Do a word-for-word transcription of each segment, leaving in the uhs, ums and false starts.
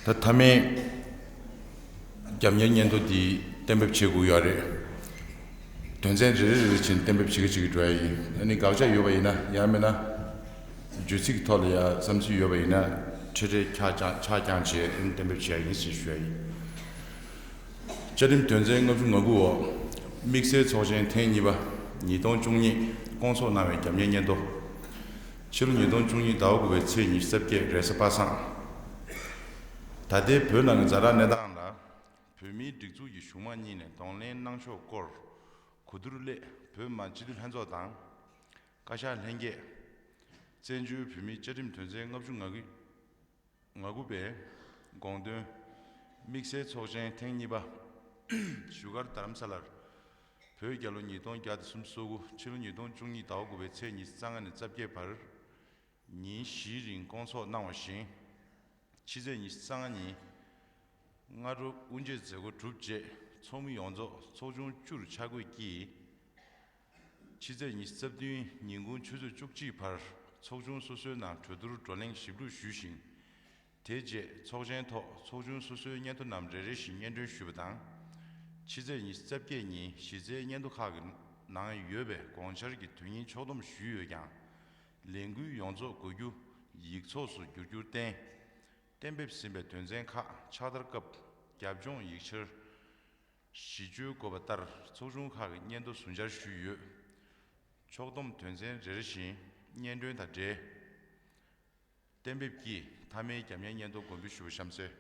ད་མཐའ་མའི་རྒྱབ་གཉེར་སྙན་ཐོ་འདི་གཏན་འབེབས་བྱེད་དགོས་ཡོད་རེད། དོན་ཚན་རེ་རེ་རེ་རེ་བཞིན་གཏན་འབེབས་བྱེད་ཀྱི་བྱེད་ཀྱི་འགྲོ་ཡ་ཡིན། ཨ་ནི་དགག་བྱ་ཡོད་པ་ཡིན་ན། ཡང་མིན་ན་བརྗོད་ཚིག་གི་ཐོག་ལ་ཡ་བསམ་ཚུལ་ཡོད་པ་ཡིན་ན། འཕྲལ་འཕྲལ་ཆ་རྐྱང་ཆ་རྐྱང་བྱས་ཨ་ནི་གཏན་འབེབས་བྱེད་ཡ་ཡིན་ཞེས་ཞུ་ཡ་ཡིན། བཅའ་ཁྲིམས་དོན་ཚན་ལྔ་བཅུ་ང་དགུ་འོག་དམིགས་བསལ་ཚོགས་ཆེན་ཐེངས་གཉིས་པ་ཉིས་སྟོང་བཅུ་གཉིས་སྐོང་ཚོགས་གནང་བའི་རྒྱབ་གཉེར་སྙན་ཐོ། ཕྱི་ལོ་ཉིས་སྟོང་བཅུ་གཉིས་ཟླ་བ་དགུ་པའི་ཚེས་ཉི་ཤུ་རྩ་བརྒྱད་རེས་གཟའ་པ་སངས། ད་ལྟའི་བོད་ནང་གི་ཛ་དྲག་གནས་སྟངས་ལ་བོད་མིའི་སྒྲིག་འཛུགས་ཀྱི་གཞུང་མང་གཉིས་ནས་གདོང་ལེན་གནང་ཕྱོགས་སྐོར་གོ་བསྡུར་སླད། བོད་མི་མང་སྤྱི་འཐུས་ལྷན་ཚོགས་དང་། བཀའ་ཤག་ལྷན་རྒྱས། བཙན་བྱོལ་བོད་མིའི་བཅའ་ཁྲིམས་དོན་ཚན་ལྔ་བཅུ་ང་དགུ་ང་དགུ་པའི་དགོངས་དོན། དམིགས་བསལ་ཚོགས་ཆེན་ཐེངས་གཉིས་པ་བཞུགས་སྒར་རྡ་རམ་ས་ལར་བོད་རྒྱལ་ལོ་ཉིས་སྟོང་བརྒྱ་དང་སུམ་ཅུ་སོ་དགུ། ཕྱི་ལོ་ཉིས་སྟོང་བཅུ་གཉིས་ཟླ་བ་དགུ་པའི་ཚེས་ཉི་ཤུ་རྩ་ལྔ་ནས་རྩ་བརྒྱད་བར་ཉིན་བཞིའི་རིང་སྐོང་ཚོགས་གནང་བ་བཞིན། ཕྱི་ཚེས་ཉི་ཤུ་རྩ་ལྔ་ཉིན་སྔ་དྲོ་དབུ་འབྱེད་མཛད་སྒོ་གྲུབ་རྗེས་ཚོགས་མི་ཡོངས་རྫོགས་ཚོགས་ཆུང་བཅུར་ཆ་བགོས་ཀྱིས། ཕྱི་ཚེས་ཉི་ཤུ་རྩ་བདུན་ཉིན་གུང་ཆུ་ཚོད་བཅུ་གཅིག་བར་ཚོགས་ཆུང་སོ་སོའི་ནང་གྲོས་བསྡུར་བགྲོ་གླེང་ཞིབ་ལྷུག་ཞུས་ཤིང་། དེ་རྗེས་ཚོགས་ཆེན་ཐོག་ཚོགས་ཆུང་སོ་སོའི་སྙན་ཐོ་རྣམས་རེ་རེ་བཞིན་སྙན་སྒྲོན་ཞུས་པ་དང་། ཕྱི་ཚེས་ཉི་ཤུ་རྩ་བརྒྱད་ཉིན་གཞི་རྩའི་སྙན་ཐོ་ཁག་གི་ནང་ཡོད་པའི་དགོངས་འཆར་གྱི་དོན་སྙིང་ཕྱོགས་བསྡོམས་ཞུས་ཡོད་ཀྱང་། ལས་འགུལ་ཡོངས་རྫོགས་གོ་རྒྱུ་ཡིག་ཚོགས་སུ་བསྒྱུར་རྒྱུར་བརྟེན། གཏན་འབེབས་ཟིན་པའི་དོན་ཚན་ཁག་ཕྱག་བསྟར་སྐབས་རྒྱབ་ལྗོངས་ཡིག་ཆར་གཞི་བཅོལ་དགོས་པ་ལྟར་ཚོགས་ཆུང་ཁག་གི་སྙན་ཐོ་ཟུར་འཇལ་ཞུས་ཡོད། ཕྱོགས་བསྡོམས་དོན་ཚན་རེ་རེ་བཞིན་སྙན་སྒྲོན་དང་འབྲེལ། གཏན་འབེབས་ཀྱིས་མཐའ་མའི་རྒྱབ་གཉེར་སྙན་ཐོ་དགོངས་འབུལ་ཞུ་བ་གཤམ་གསལ།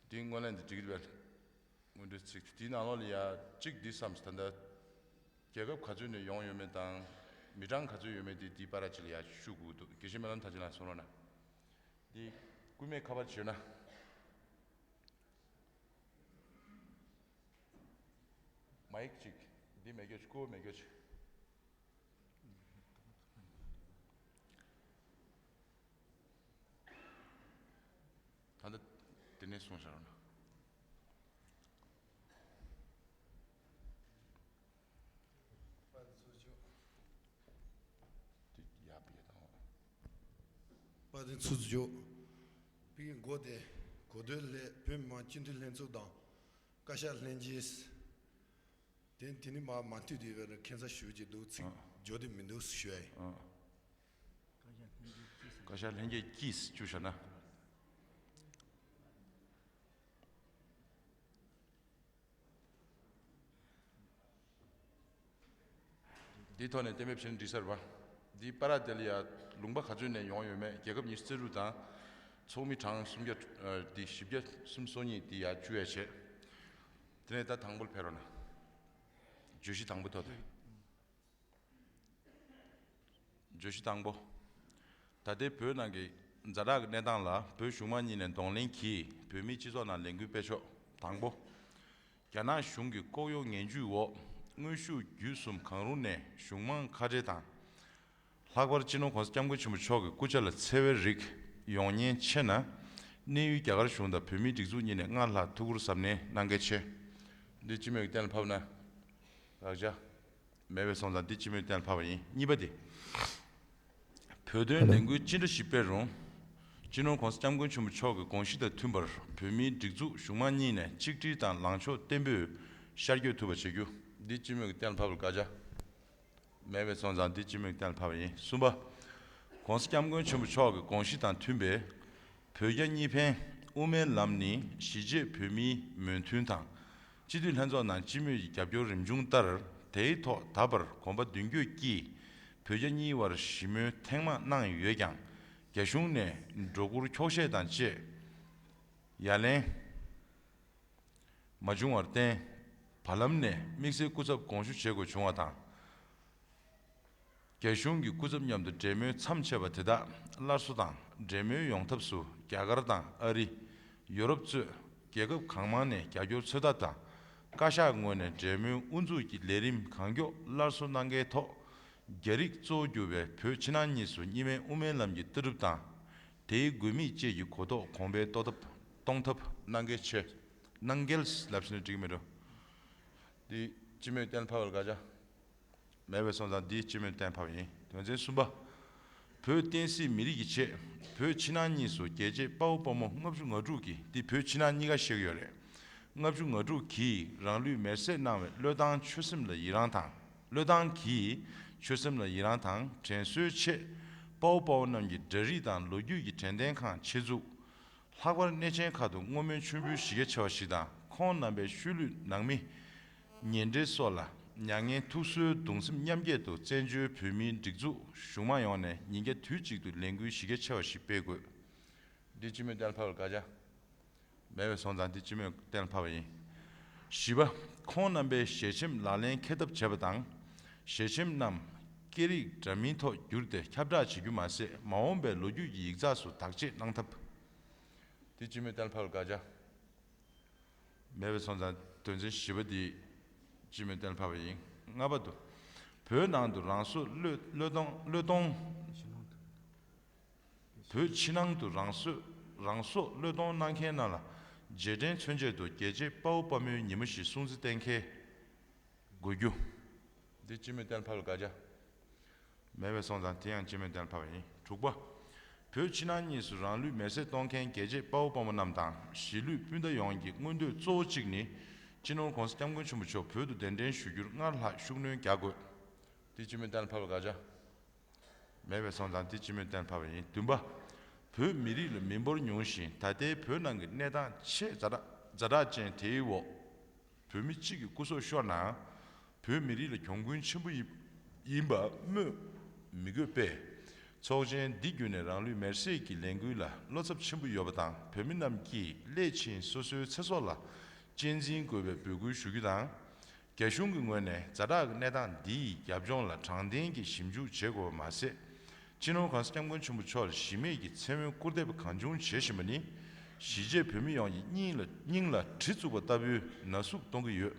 འདི་སྔོན་ལན་འདི་འགྲིག་གི་རེད་པས། སྔོན་འགྲོའི་ཚིག་དེའི་ནང་ལོགས་ལ་ཡ་གཅིག་འདི་བསམ། ད་ལྟ་རྒྱལ་ཁབ་ག་ཚོད་ནས་ཡོང་ཡོད་མེད་དང་མི་གྲངས་ག་ཚོད་ཡོད་མེད་དེ་འདི་པ་ར་ཅིག་ལ་ཡ་ཤུ་དགོས་འདུག་དགེ་བཤེས་སྨོན་ལམ་ཐར་རྒྱན་ལགས་གསུང་རོགས་གནང་། འདི་སྐུད་མེད་ཁ་པར་བྱོས་ན། མ་ཡིག་ཅིག་འདི་མེད་རྒྱུ་ཅིག་སྐུ་མེད་རྒྱུ་ཅིག་ད་ལྟ་དེ་ནས་གསུངས་བཞག་རོགས་གནང་། དཔལ་ལྡན་ཚོགས་གཙོ་མཆོག་དཔལ་ལྡན་ཚོགས་གཙོ་མཆོག་པའི་འགོ་དེ་གོ་ཐོས་སླད་བོད་མི་མང་སྤྱི་འཐུས་ལྷན་ཚོགས་དང་བཀའ་ཤག་ལྷན་རྒྱས། དེ་དེ་ནི་མ་མ་མཐུད་དེ་བས་ན་ཁྱད་མཚར་ཞུ་རྒྱུ་འདུག་ཚིག་ཨ་འཇོག་དེ་མི་འདུག་ཞུ་ཡ་ཡིན། ཨ། བཀའ་ཤག་ལྷན་རྒྱས་ཀྱིས་བཅུ་བཞག་ན། འདིའི་ཐོག་ནས་གཏན་འབེབས་བྱས་ན་འགྲིག་ས་རེད་པ། འདིའི་པ་ར་དེ་ལ་ཡ་ལུང་པ་ག་ཚོད་ནས་ཡོང་ཡོད་མེད། རྒྱལ་ཁབ་ཉི་ཤུ་རྩ་དྲུག་དང་ཚོགས་མི་གྲངས་སུམ་བརྒྱ། ཨ། འདི་བཞི་བརྒྱ་སུམ་ཅུ་སོ་གཉིས་འདི་ཡ་བཅུ་ཡ་བྱས། དེ་ནས་ད་དང་པོར་ཕེབས་རོགས་གནང་། བརྗོད་གཞི་དང་པོ་ཐོག་དེ། བརྗོད་གཞི་དང་པོ། ད་ལྟའི་བོད་ནང་གི་ཛ་དྲག་གི་གནས་སྟངས་ལ་བོད་གཞུང་མང་གཉིས་ནས་གདོང་ལེན་གྱིས་བོད་མིའི་སྤྱི་ཚོགས་ནང་ལས་འགུལ་སྤེལ་ཕྱོགས། དང་པོ། རྒྱ་ནག་གཞུང་གི་ལྐོག་གཡོ་ངན་ཇུས་འོག་དངོས་ཤུགས་བརྒྱུད་གསུམ་གང་རུང་ནས་གཞུང་མང་ཁ་བྲལ་དང་། ལྷག་པར་སྤྱི་ནོར་༸གོང་ས་༸སྐྱབས་མགོན་ཆེན་པོ་མཆོག་གི་སྐུ་ཕྱྭ་ལ་འཚེ་བའི་རིགས་ཡོང་ཉེན་ཆེ་ན། གནས་ཡུལ་རྒྱ་གར་གཞུང་དང་བོད་མིའི་སྒྲིག་འཛུགས་གཉིས་ནས་སྔར་ལྷག་ཐུགས་ཁུར་གཟབ་ནན་གནང་གལ་ཆེ། འདི་སྤྱི་མོས་ཀྱིས་གཏན་ལ་ཕབ་ན། དགག་བྱ། མེད་པས་སོང་ཙང་འདི་སྤྱི་མོས་གཏན་ལ་ཕབ་པ་ཡིན། གཉིས་པ་དེ། བོད་དོན་ལས་འགུལ་ཅི་འདྲ་ཞིག་སྤེལ་རུང་། སྤྱི་ནོར་༸གོང་ས་༸སྐྱབས་མགོན་ཆེན་པོ་མཆོག་གི་དགོངས་གཞི་དང་མཐུན་པར་བོད་མིའི་སྒྲིག་འཛུགས་གཞུང་མང་གཉིས་ནས་གཅིག་སྒྲིལ་དང་ལངས་ཕྱོགས་བརྟན་པོས་ཤར་བསྐྱོད་ཐུབ་པ་བྱེད་རྒྱུ། འདི་སྤྱི་མོས་ཀྱིས་གཏན་ལ་ཕབ་ལ་དགག་བྱ། མེད་པས་སོང་ཙང་འདི་སྤྱི་མོས་ཀྱིས་གཏན་ལ་ཕབ་པ་ཡིན། གསུམ་པ། ༸གོང་ས་༸སྐྱབས་མགོན་ཆེན་པོ་མཆོག་གི་དགོངས་གཞི་དང་མཐུན་པའི་བོད་རྒྱ་གཉིས་ཕན་དབུ་མའི་ལམ་ནི་གཞིས་བྱེས་བོད་མིའི་མོས་མཐུན་དང་། སྤྱི་འཐུས་ལྷན་ཚོགས་ནང་སྤྱི་མོས་ཀྱི་རྒྱབ་སྐྱོར་རིམ་བྱུང་ལྟར་དེའི་ཐོག་ད་བར་གོམ་པ་མདུན་སྐྱོད་ཀྱིས་བོད་རྒྱ་གཉིས་བར་ཞི་མོལ་ཐེངས་མང་གནང་ཡོད་ཀྱང་། རྒྱ་གཞུང་ནས་སྒྲོ་སྐུར་འཁྱོག་བཤད་དང་བཅས་ཡ་ལན་མ་བྱུང་བར་བརྟེན། བར་ལམ་ནས་དམིགས་བསལ་སྐུ་ཚབ་དགོངས་ཞུ་བྱེད་དགོས་བྱུང་བ་དང་། རྒྱ་གཞུང་གི་སྐུ་ཚབ་མཉམ་དུ་འབྲེལ་མོལ་མཚམས་ཆད་པ་དེ་དག་སླར་གསོ་དང་འབྲེལ་མོལ་ཡོང་ཐབས་སུ་རྒྱ་གར་དང་ཨ་རི། ཡོ་རོབ་གཙོས་རྒྱལ་ཁབ་གང་མང་ནས་རྒྱབ་སྐྱོར་འཚོལ་ཐབས་དང་། བཀའ་ཤག་ངོས་ནས་འབྲེལ་མོལ་དབུ་འཛུགས་ཀྱི་ལས་རིམ་གང་མགྱོགས་སླར་གསོ་གནང་གལ་ཐོག་རྒྱ་རིགས་གཙོ་བོ་གྱུར་པའི་བོད་ཕྱི་ནང་གཉིས་སུ་གཉིས་སྨན་དབུ་མའི་ལམ་གྱི་ལྟ་གྲུབ་དང་། དེའི་དགོས་དམིགས་བཅས་ཀྱི་གོ་རྟོགས་གོང་འཕེལ་གཏོང་ཐབས་གཏོང་ཐབས་གནང་གལ་ཆེ། གནང་གལ་ལབ་ཟིན་ན་འགྲིག་གི་མེད་འགྲོ། འདི་སྤྱི་མོས་གཏན་ཕབ་ལ་དགག་བྱ། མེད་པས་སོང་ཙང་འདི་སྤྱི་མོས་གཏན་ཕབ་ཡིན། དོན་ཚན་གསུམ་པ། བོད་བསྟན་སྲིད་མི་རིགས་ཀྱི་ཆེད། བོད་ཕྱི་ནང་གཉིས་སུ་རྒྱལ་གཅེས་དཔའ་བོ་དཔའ་མོ་ལྔ་བཅུ་ང་དྲུག་གིས། འདི་བོད་ཕྱི་ནང་གཉིས་ཀ་བཤད་ཀྱི་ཡོད་རེད། ལྔ་བཅུ་ང་དྲུག་གིས་རང་ལུས་མེར་སྲེག་གནང་བའི་བློས་བཏང་ཆོད་སེམས་ལ་ཡི་རང་དང་། བློས་བཏང་གིས་ཆོད་སེམས་ལ་ཡི་རང་དང་དྲན་གསོའི་ཆེད། དཔའ་བོ་དཔའ་མོ་རྣམས་ཀྱི་འདྲ་རིས་དང་ལོ་རྒྱུས་ཀྱི་དྲན་རྟེན་ཁང་ཆེད་འཛུགས། ལྷག་པར་གནས་ཆེན་ཁག་ཏུ་བསྔོ་སྨོན་མཆོད་འབུལ་གཞི་རྒྱ་ཆེ་བ་ཞིག་དང་། ཁོང་རྣམ་པའི་ཤུལ་ལུས་ནང་མི་ཉེ་འབྲེལ་སོགས་ལ་མྱ་ངན་ཐུགས་གསོའི་གདུང་སེམས་མཉམ་སྐྱེད་དུ། བཙན་བྱོལ་བོད་མིའི་སྒྲིག་འཛུགས་གཞུང་མང་ཡོངས་ནས་ཉིན་བརྒྱ་དུས་གཅིག་ཏུ་ལས་འགུལ་གཞི་རྒྱ་ཆེ་བ་ཞིག་སྤེལ་དགོས། འདི་སྤྱི་མོས་གཏན་ལ་ཕབ་པར་བཀའ་རྒྱ། མེད་པས་སོང་ཙང་འདི་སྤྱི་མོས་གཏན་ལ་ཕབ་པ་ཡིན། བཞི་པ། ཁོང་རྣམ་པའི་ཞལ་ཆེམས་ལག་ལེན་འཁེལ་ཐབས་བྱས་པ་དང་། ཞལ་ཆེམས་རྣམས་སྐད་རིགས་འདྲ་མིན་ཐོག་བསྒྱུར་ཏེ་ཁྱབ་བསྒྲགས་བྱེད་རྒྱུ་མ་ཟད། མ་འོངས་པའི་ལོ་རྒྱུས་ཀྱི་ཡིག་ཚགས་སུ་དག་བཅད་གནང་ཐབས། འདི་སྤྱི་མོས་གཏན་ལ་ཕབ་པར་བཀའ་རྒྱ། མེད་པས་སོང་ཙང་དོན་ཚན་བཞི་པ་འདི་སྤྱི་མོས་གཏན་ལ་ཕབ་པ་ཡིན། ལྔ་པ་དུ། བོད་ནང་དུ་རང་སྲོག་བློས་བློས་གཏོང་བློས་གཏོང་། བོད་ཕྱི་ནང་དུ་རང་སྲོག་རང་སྲོག་བློས་གཏོང་གནང་མཁན་རྣམས་ལ་རྗེས་དྲན་མཚོན་ཆེད་དུ་རྒྱལ་གཅེས་དཔའ་བོ་དཔའ་མོའི་ཉིན་མོ་ཞེས་སྲུང་བརྩི་གཏན་འཁེལ་དགོས་རྒྱུ། འདི་སྤྱི་མོས་གཏན་ལ་ཕབ་པར་བཀའ་རྒྱ། མེད་པས་སོང་ཙང་དེ་ཡང་སྤྱི་མོས་གཏན་ལ་ཕབ་པ་ཡིན། དྲུག་པ། བོད་ཕྱི་ནང་གཉིས་སུ་རང་ལུས་མེར་སྲེག་གཏོང་མཁན་རྒྱལ་གཅེས་དཔའ་བོ་དཔའ་མོ་རྣམས་དང་གཞིས་ལུས་སྤུན་ཟླ་ཡོངས་ཀྱི་མངོན་འདོད་གཙོ་བོ་གཅིག་ནི། སྤྱི་ནོར་༸གོང་ས་༸སྐྱབས་མགོན་ཆེན་པོ་མཆོག་བོད་དུ་གདན་འདྲེན་ཞུ་རྒྱུར་སྔར་ལྷག་ཤུགས་སྣོན་རྒྱག་དགོས། འདི་སྤྱི་མོས་གཏན་ལ་ཕབ་པར་བཀའ་རྒྱ། མེད་པས་སོང་ཙང་འདི་སྤྱི་མོས་གཏན་ཕབ་པ་ཡིན། བདུན་པ། བོད་མི་རིགས་ལ་མི་འབོར་ཉུང་ཞིང་ད་ལྟའི་བོད་ནང་གི་གནས་སྟངས་ཆེས་ཛ་དྲག་ཛ་དྲག་ཅན་དེའི་འོག་བོད་མི་གཅིག་གི་སྐུ་སྲོག་ཤོར་ན། བོད་མི་རིགས་ལ་གྱོང་གུན་ཆེན་པོ་ཡིན་ཡིན་པ་སྨོས་མི་དགོས་པས། ཚོགས་ཆེན་འདི་བརྒྱུད་ནས་རང་ལུས་མེར་སྲེག་གི་ལས་འགུལ་ལ་བློ་འཚབ་ཆེན་པོ་ཡོད་པ་དང་། བོད་མི་རྣམས་ཀྱིས་སླད་ཕྱིན་སོ་སོའི་ཚེ་སྲོག་ལ་གཅེས་འཛིན་དགོས་པའི་འབོད་སྐུལ་ཞུ་རྒྱུ་དང་། རྒྱ་གཞུང་གི་ངོས་ནས་ཛ་དྲག་གི་གནས་སྟངས་འདིའི་རྒྱབ་ལྗོངས་ལ་དྲང་བདེན་གྱི་ཞིབ་འཇུག་བྱེད་དགོས་པ་མ་ཟད། སྤྱི་ནོར་༸གོང་ས་༸སྐྱབས་མགོན་ཆེན་པོ་མཆོག་ལ་གཞི་མེད་ཀྱི་མཚན་སྨོད་སྐུར་འདེབས་གང་བྱུང་བྱེད་བཞིན་པ་ནི། གཞིས་བྱེས་བོད་མི་ཡོངས་ཀྱི་སྙིང་ལ་སྙིང་ལ་གྲི་བཙུགས་པ་ལྟ་བུའི་ན་ཟུག་གཏོང་གི་ཡོད།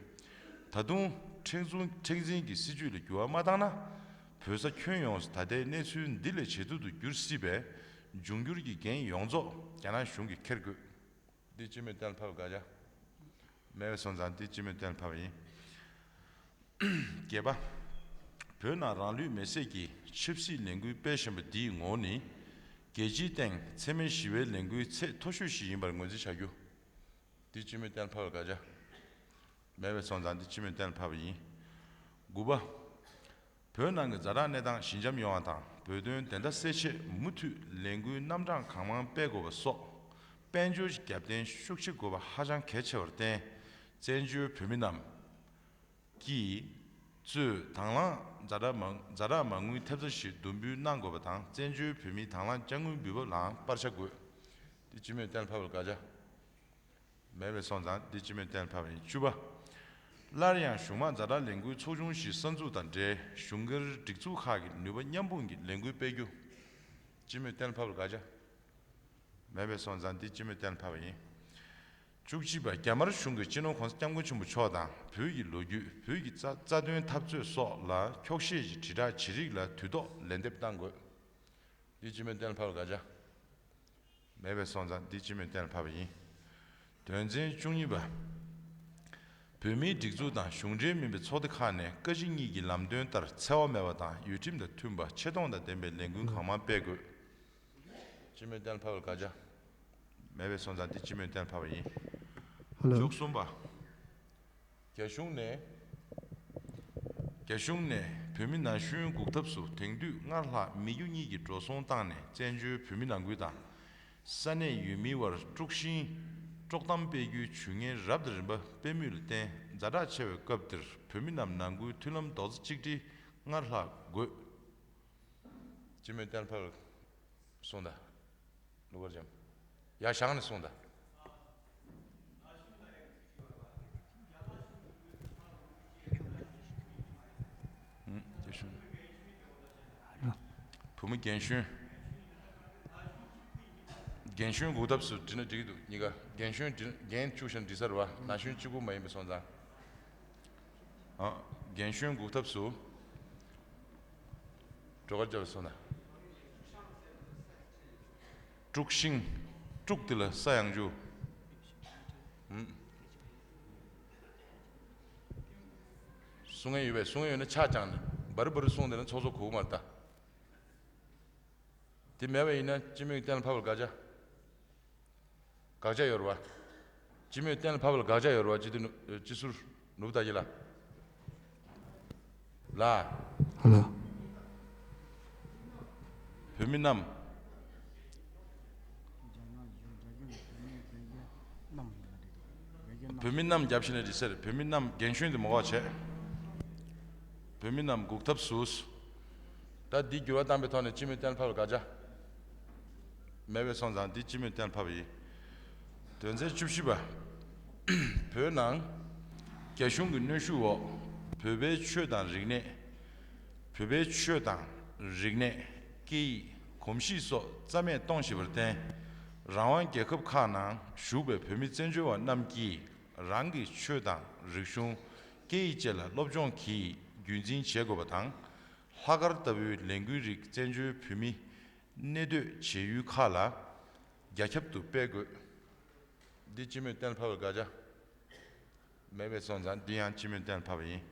ད་དུང་མཁྲེགས་འཛིན་མཁྲེགས་འཛིན་གྱི་སྲིད་བྱུས་ལ་འགྱུར་བ་མ་བཏང་ན། བོད་ས་ཁྱོན་ཡོངས་སུ་ད་ལྟའི་གནས་ཚུལ་འདི་ལས་ཇེ་སྡུག་ཏུ་འགྱུར་སྲིད་པས། འབྱུང་འགྱུར་གྱི་འགན་ཡོངས་རྫོགས་རྒྱ་ནག་གཞུང་གིས་འཁྱེར་དགོས། འདི་སྤྱི་མོས་གཏན་ལ་ཕབ་པར་བཀའ་རྒྱ། མེད་པས་སོང་ཙང་འདི་སྤྱི་མོས་གཏན་ལ་ཕབ་པ་ཡིན། བརྒྱད་པ། བོད་ནང་རང་ལུས་མེར་སྲེག་གི་ཆབ་སྲིད་ལས་འགུལ་སྤེལ་བཞིན་པ་འདིའི་ངོ་བོ་ནི། རྒྱལ་སྤྱིའི་སྟེང་འཚེ་མེད་ཞི་བའི་ལས་འགུལ་ཚད་མཐོ་ཤོས་ཤིག་ཡིན་པར་ངོས་འཛིན་བྱ་རྒྱུ། འདི་སྤྱི་མོས་གཏན་ལ་ཕབ་པར་བཀའ་རྒྱ། མེད་པས་སོང་ཙང་འདི་སྤྱི་མོས་གཏན་ལ་ཕབ་པ་ཡིན། དགུ་པ། བོད་ནང་གི་ཛ་དྲག་གནས་སྟངས་ཞི་འཇམ་ཡོང་བ་དང་། བོད་དོན་བདེན་མཐའ་གསལ་ཆེད་མུ་མཐུད་ལས་འགུལ་རྣམ་གྲངས་གང་མང་སྤེལ་དགོས་པ་སོགས། དཔལ་འབྱོར་གྱི་རྒྱབ་རྟེན་ཤུགས་ཆེ་དགོས་པ་ཧ་ཅང་གལ་ཆེ་བར་བརྟེན། བཙན་བྱོལ་བོད་མི་རྣམས་ཀྱིས་གཙོས་དང་བླངས་ཛ་དྲག་མ་ཛ་དྲག་མ་དངུལ་ཐེབས་རྩ་ཞིག་བསྡུ་འབུལ་གནང་དགོས་པ་དང་། བཙན་བྱོལ་བོད་མིའི་དང་བླངས་དཔྱ་དངུལ་འབུལ་འབབ་ལའང་སྤར་ཆ་དགོས། འདི་སྤྱི་མོས་གཏན་ལ་ཕབ་པར་བཀའ་རྒྱ། མེད་པས་སོང་ཙང་འདི་སྤྱི་མོས་གཏན་ལ་ཕབ་པ་ཡིན། བཅུ་པ། སླར་ཡང་གཞུང་མང་ཛ་དྲག་ལས་འགུལ་ཚོགས་ཆུང་ཞིག་གསར་འཛུགས་དང་འབྲེལ། གཞུང་སྒེར་སྒྲིག་འཛུགས་ཁག་གིས་ནུས་པ་མཉམ་སྤུངས་ཀྱིས་ལས་འགུལ་སྤེལ་རྒྱུ། སྤྱི་མོས་གཏན་ལ་ཕབ་པར་བཀའ་རྒྱ། མེད་པས་སོང་ཙང་འདི་སྤྱི་མོས་གཏན་ལ་ཕབ་པ་ཡིན། བཅུ་གཅིག་པ། རྒྱ་དམར་གཞུང་གིས་སྤྱི་ནོར་༸གོང་ས་༸སྐྱབས་མགོན་ཆེན་པོ་མཆོག་དང་བོད་ཀྱི་ལོ་རྒྱུས། བོད་ཀྱི་རྩ་རྩ་དོན་འཐབ་རྩོད་སོགས་ལ་འཁྱོག་བཤད་ཀྱི་དྲིལ་བསྒྲགས་བྱེད་རིགས་ལ་དུས་ཐོག་ལན་འདེབས་གནང་དགོས། འདི་སྤྱི་མོས་གཏན་ལ་ཕབ་པར་བཀའ་རྒྱ། མེད་པས་སོང་ཙང་འདི་སྤྱི་མོས་གཏན་ལ་ཕབ་པ་ཡིན། དོན་ཚན་བཅུ་གཉིས་པ། བོད་མིའི་སྒྲིག་འཛུགས་དང་གཞུང་འབྲེལ་མིན་པའི་ཚོགས་སྡེ་ཁག་ནས་བཀའ་སྤྱི་གཉིས་ཀྱི་ལམ་སྟོན་ལྟར་འཚེ་བ་མེད་པ་དང་ཡུལ་ཁྲིམས་དང་མཐུན་པ། ཆེ་མཐོང་དང་ལྡན་པའི་ལས་འགུལ་གང་མང་སྤེལ་དགོས། སྤྱི་མོས་གཏན་ལ་ཕབ་པར་བཀའ་རྒྱ། མེད་པས་སོང་ཙང་འདི་སྤྱི་མོས་གཏན་ལ་ཕབ་པ་ཡིན། ཧ་ལོ། བཅུ་གསུམ་པ། རྒྱ་གཞུང་ནས། རྒྱ་གཞུང་ནས་བོད་མི་ན་གཞོན་འགུག་ཐབས་སུ་དེང་དུས་སྔར་ལྷག་མི་རྒྱུ་གཉིས་ཀྱི་འགྲོ་སོང་བཏང་ནས་བཙན་བྱོལ་བོད་མི་ནང་ཁུལ་དང་། ས་གནས་ཡུལ་མིའི་དབར་དཀྲུག་ཤིང་དཀྲོག་གཏམ་སྤེལ་རྒྱུའི་ཇུས་ངན་རབ་དང་རིམ་པ་སྤེལ་མུས་ལ་བརྟེན། ཛ་དྲག་ཆེ་བའི་སྐབས་འདིར་བོད་མི་རྣམས་ནང་ཁུལ་མཐུན་ལམ་རྡོག་རྩ་གཅིག་སྒྲིལ་སྔར་ལྷག་དགོས། སྤྱི་མོས་གཏན་ལ་ཕབ། གསུངས་དང་། ལུགས་པར་འཇམ། ཡར་བཞེངས་ནས་གསུངས་དང་། ཨུམ། རྒན་གཞོན། བུ་མོ་རྒན་གཞོན། རྒན་གཞོན་འགུག་ཐབས་སུ་འབྲི་ན་འགྲིག་གི་འདུག་གཉིས་ཀ། རྒན་གཞོན་འབྲི་རྒན་བཅུག་བཞག་ན་འགྲིག་ས་རེད་བ། ན་གཞོན་གཅིག་པུ་མ་ཡིན་པ་སོང་ཙང་། ཨ། རྒན་གཞོན་འགུག་ཐབས་སུ། སྒྲོ་དཀར་རྒྱབ་སོང་ན། དཀྲུག་ཤིང་། དཀྲུག་དེ་ལ་ས་ཡང་རྒྱུ། ཧུམ། གསུང་ཡས་ཡོད་པས། གསུང་ཡས་ཡོད་ན་ཕྱག་བརྐྱངས་ནས་འབར་འབར་གསུང་དེ་ན་ཚོགས་གཙོ་གོ་གི་མ་རེད་ད། དེ་མེད་པ་ཡིན་ན་སྤྱི་མོས་གཏན་ལ་ཕབ་ལ་དགག་བྱ། དགག་བྱ་ཡོད་རེད་བ། སྤྱི་མོས་གཏན་ལ་ཕབ་ལ་དགག་བྱ་ཡོད་རེད་བ། སྤྱི་འཐུས་ནུ་སྤྱི་ཟུར་ནོར་བུ་དར་རྒྱས་ལགས། ལགས། ལགས། བོད་མི་རྣམས། བོད་མི་རྣམས་རྒྱབ་ཤིག་ནས་འདི་ཟེར། བོད་མི་རྣམས། རྒན་གཞོན་དུ་མ་འགོག་བྱས། བོད་མི་རྣམས་འགུག་ཐབས་སུ། ད་འདི་འགྱུར་བ་བཏང་པའི་ཐོག་ནས་སྤྱི་མོས་གཏན་ལ་ཕབ་ལ་དགག་བྱ། མེད་པ་སོང་ཙང་འདི་སྤྱི་མོས་གཏན་ལ་ཕབ་ཡིན། དོན་ཚན་བཅུ་བཞི་པ། བོད་ནང་རྒྱ་གཞུང་གི་གནོན་ཤུགས་འོག་བོད་པའི་ཆོས་དང་རིག་གནས། བོད་པའི་ཆོས་དང་རིག་གནས། སྐད་ཡིག། གོམས་གཤིས་སོགས་རྩ་མེད་གཏོང་བཞིན་པར་བརྟེན། རང་དབང་རྒྱལ་ཁབ་ཁག་ནང་བཞུགས་པའི་བོད་མི་བཙན་བྱོལ་བ་རྣམས་ཀྱིས་རང་གི་ཆོས་དང་རིག་གཞུང་། སྐད་ཡིག་བཅས་ལ་སློབ་སྦྱོང་གིས་རྒྱུན་འཛིན་བྱེད་དགོས་པ་དང་། ལྷག་དཀར་ལྟ་བུའི་ལས་འགུལ་རིགས་བཙན་བྱོལ་བོད་མིས་གནས་སྡོད་བྱེད་ཡུལ་ཁག་ལ་རྒྱ་ཁྱབ་ཏུ་སྤེལ་དགོས། འདི་སྤྱི་མོས་གཏན་ལ་ཕབ་པར་དགག་བྱ། མེད་པ་སོང་ཙང་འདི་ཡང་སྤྱི་མོས་གཏན་ལ་ཕབ་པ་ཡིན།